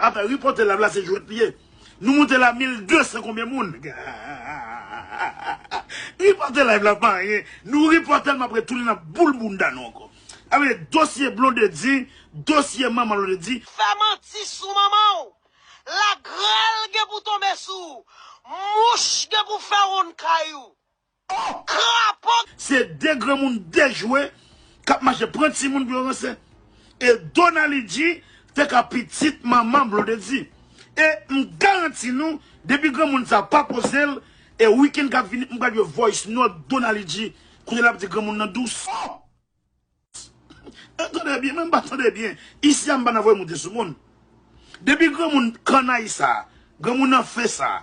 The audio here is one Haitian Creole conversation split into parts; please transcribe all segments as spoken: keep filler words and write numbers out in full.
Apre, ripòte live la, se jwèt li ye. Nou moute la mil de san konbyen moun. Ripòte live la pa anyen. Nou ripòte l, m ap retoule nan boul bounda nou ankò. Apre, dosye Blondedy, dosye manman Blondedy. Fè manti sou manman w. Lagrèl gen pou tonbe sou ou. Mouch gen pou fè wonn kay ou. Krapo! Se de granmoun dejwe k ap mache pran timoun pou yo ranse. E Donalidji te ka pitit manman Blondedy. E m garanti nou, depi granmoun sa pa poze l, e wikenn k ap vini, m pral jwe voice note Donalidji, kote l ap di granmoun nan dous. E tande byen, men m pa tande byen. Isi a m pa nan voye moute sou moun. Depi granmoun kannay sa, granmoun anfen sa,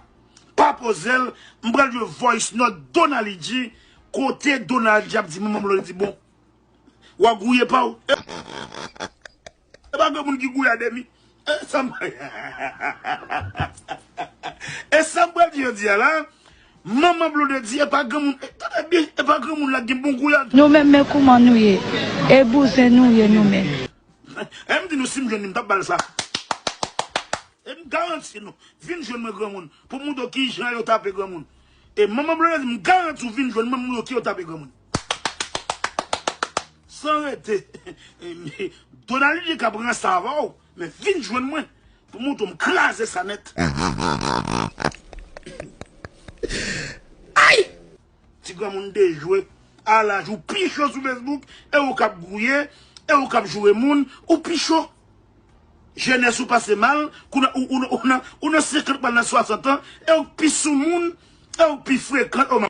pa poze l, m pral jwe voice note Donalidji, kote Donalidji ap di manman Blondedy bon. W a gouye pa w. E, e pa granmoun ki gouye a demi. E sa m, e sa m pral di jodi a la, manman Blondedy, e pa granmoun, e, tande byen, e pa granmoun la gen bon gouyad. Nou menm, men kouman nou ye? E bouzen nou ye nou menm. E m di nou, si m jwenn li, m t ap ba l sa. E m garanti nou, vin jwenn mwen granmoun, pou m montre w kijan yo tape granmoun. E manman Blondedy, m garanti w, vin jwenn mwen, m montre w ki yo tape granmoun. San rete. Donald J k ap ranse avè w, men vin jwenn mwen pou montre w m kraze sa nèt. Ay! Ti granmoun dejwe, a laj ou pi cho sou Facebook, e ou k ap gouye, e ou k ap joure moun, ou pi cho. Jenès ou pase mal, kou nan, ou, ou, ou nan, ou nan senkant pral nan swasant an, e ou k pi soumoun, e ou k pi frekan, o